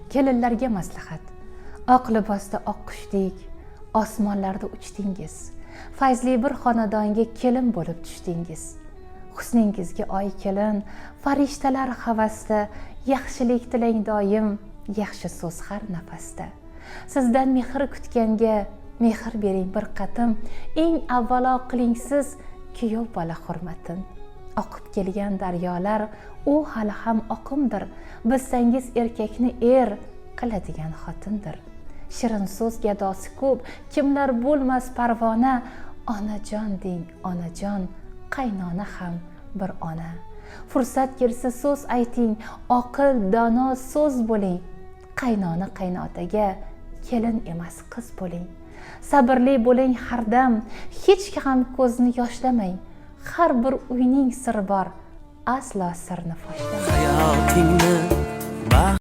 Kelinlarga maslahat. Oq libosda oq qushdek osmonlarda uchdingiz. Fayzli bir xonadonga kelin bo'lib tushdingiz. Husningizga oy kelin, farishtalar havasda, yaxshilik tilang doim, yaxshi so'z har nafasda. Sizdan mehr kutganga mehr bering bir qatim, eng avvalo qiling siz kuyov bola hurmatin. Oqib kelgan daryolar u hali ham oqimdir, bilsangiz erkakni er qiladigan xotindir. Shirin so'z gadosi ko'p, kimlar bo'lmas parvona, onajon deng, onajon, qaynona ham bir ona. Fursat kelsa so'z ayting, oqil dono so'z bo'ling, qaynona qaynotaga kelin emas qiz bo'ling. Sabrli bo'ling hardam, hech ham ko'zni yoshlamang, har bir uyning siri bor, aslo sirni foshlamang. Hayotingni